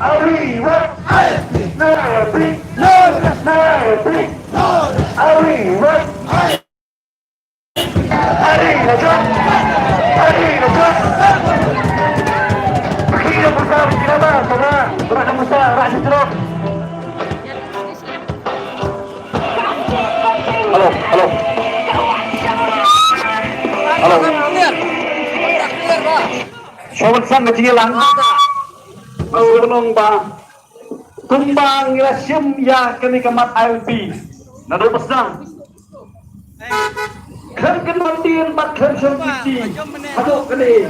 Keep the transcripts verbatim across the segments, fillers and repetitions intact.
Are we what? No, we no, no, we no. Are we what? Are we the job? Are we the job? Kira besar, kira besar, kira besar, kira besar. Hello, hello. Hello. Shuwa ban sdang ka jingïalang, nga sngewbha ban ong ba kumba ngi la shim ïa kane ka mat I L P naduh ba sdang, khlem kynmaw dien bad khlem shong kti haduh kane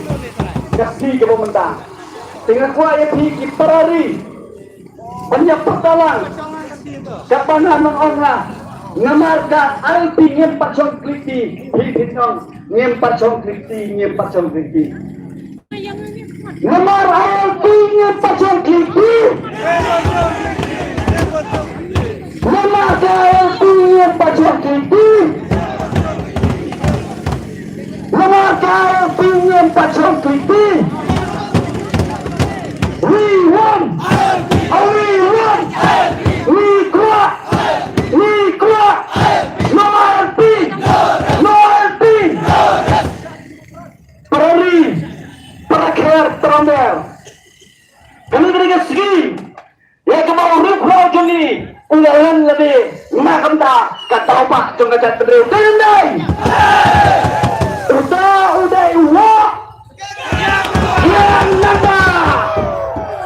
ka sngi kaba mynta. Te nga kwah ïa phi ki para ri ban ïa pyrta lang. Kaba nga nang ong nga, namar ka I L P ngim pat shong kti, phi phi nong, ngim pat shong kti, ngim pat shong kti. Namar I L P ngim pat shong kti. Namar ka I L P ngim pat shong kti. Namar ka I L P ngim pat shong kti. We want, we want, ngi kwah, ngi kwah, no I L P, no I L P. Para ri, para kher, para mer. Kane ka dei ka sngi ïa kaba u riewkhraw jong ngi u la len lade na ka bynta ka daw bah jong ka jaitbynriew. Dei ne em dei? Uta u dei u wah Kiang Nangbah.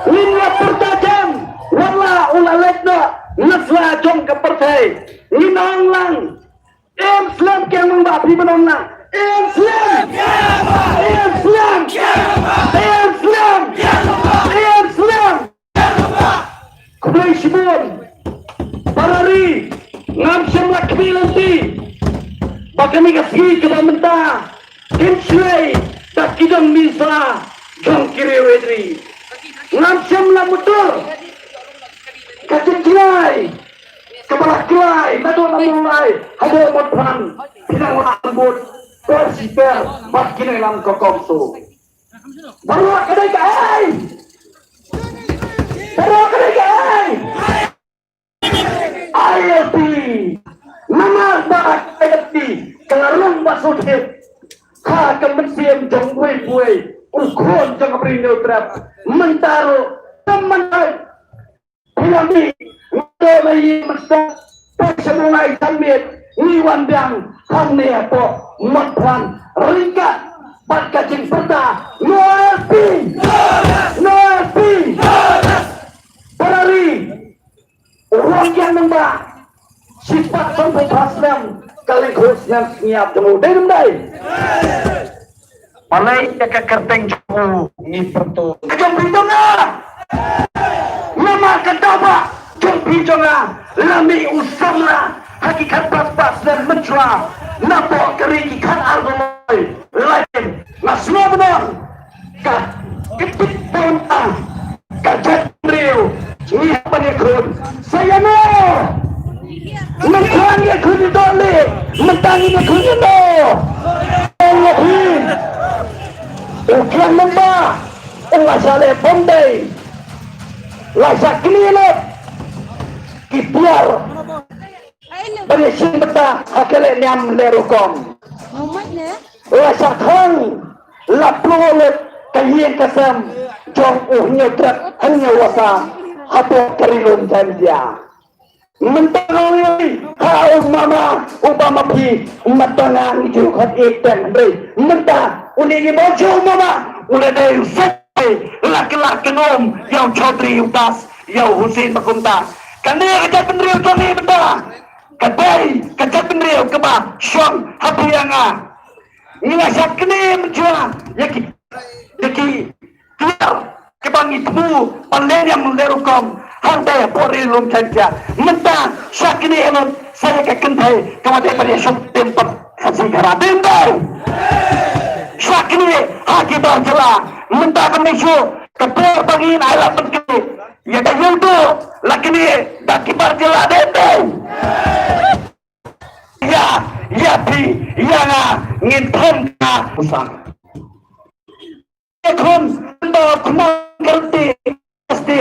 Ngin ïa pyrta jem, wat la u la leit noh na sla jong ka pyrthei. Ngin ong lang, Em slem Kiang Nangbah, phi ban ong na. Em slem. Em slem. Em slem. Em slem. Khublei shibun. Para ri, ngam shym la khmih lynti ba kane ka sngi kaba mynta kin shlei da ki dong misa jong ki riew ri. Ngam shym la mutdur ka jingkhlaiñ kaba la khlaiñ naduh na Mawlai haduh Mawphran, pynang la bud, per siper bad ki nongïalam ka CoMSO. Baroh ka dei kaei? Baroh ka dei kaei? I L P. Namar ba I L P ka la rung ba shu thied ha ka mynsiem jong uwei pa uwei u khun jong ka Bri Hynñiewtrep. Mynta ruh ka mynta Phi la mih naduh na ïing mynstep, poi sha Mawlai janmiet, ngi wan biang hangne hapoh Mawphran ryngkat bad ka jingpyrta no I L P, no I L P. Para ri, u Rong Kiang Nangbah, shipat sanphew phra snem ka lyngkhuh snem sngap jong u, dei ne ym dei? Balei ïa ka kyrteng jong u ngi pynto? Ka jong phi jong nga. Namar ka daw bah jong phi jong nga la mih u samla ha ki khatphra spah snem mynshuwa napoh ka ri ki khatar doloi. Lait nga sngew ban ong ka kynti bun ah. Ka jaitbynriew ngi hap ban ïakhun. Sa ïano? Mynta ngi ïakhun ïa u Dolly. Mynta ngi ïakhun ïano? Ïa phi. U Kiang Nangbah u la shah leh bym dei. La shah knieh lut. Ki tiar ban ïashim bynta ha ka leh niam leh rukom. La shah thang, la pynlut ka ïing ka sem jong u Hynñiewtrep Hynñiewasa hapoh ka Ri Lum Jaiñtia. Mynta nga ong ïa phi, ha u mama uba ma phi, mynta nga ngi ju khot ïa teng hynrei mynta une ngi bym ju mama, u la dei u sait, la kylla kynnoh ïa u Chaudhry u Das, ïa u Hussein ba kumta. Kane ka jaitbynriew jong ngi mynta ka dei ka jaitbynriew kaba shong ha phi ïa nga. Ngi la shah knieh mynshwa ïa ki, ïa ki tiar kiba ngi thmu ban leh niam leh rukom hangtai hapoh Ri Lum Jaiñtia. Mynta shah knieh lut sa ïa ka kynthei kaba dei ban ïashong tim pat Khasi Khara, dei ym dei? Shah knieh ha ki bar jylla. Mynta ka mih shuh ka por ba ngin ailad ban knieh. Ïa da ïoh tu la knieh da ki bar jylla, dei ym dei? Ïa, ïa phi, ïa nga, ngin thom ka usa. Ïa khun, ndo khun kyrti, sti,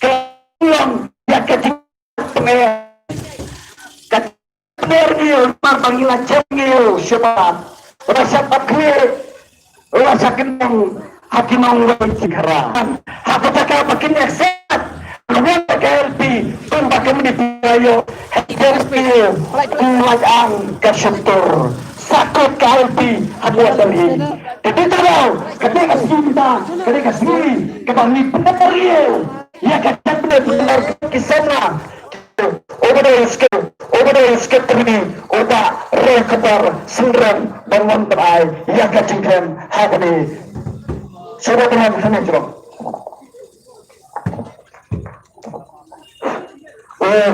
ka long ïa ka jingpyneh. Ka pyneh ïa u mar ba ngi la jem ïa u shabar. Ba shah pat khlieh la sa kyndong ha ki nongwei jingkhara. Ha ka jaka ba kin accept ruh ka L P kumba ka mini pynïaid ha ka L P kumba ang ka shyntur. Sa kot ka L P ha New Delhi. Ka dei ka daw, ka dei ka sngi mynta, ka dei ka sngi kaba ngi pynïaid ïa ka cabinet, ki seng na Uba dei u secretary, uba dei u secretary uba roi khatar synran ban wan ban ai ïa ka jingkren ha kane. Shuwa ban wan hangne jrong. Oh,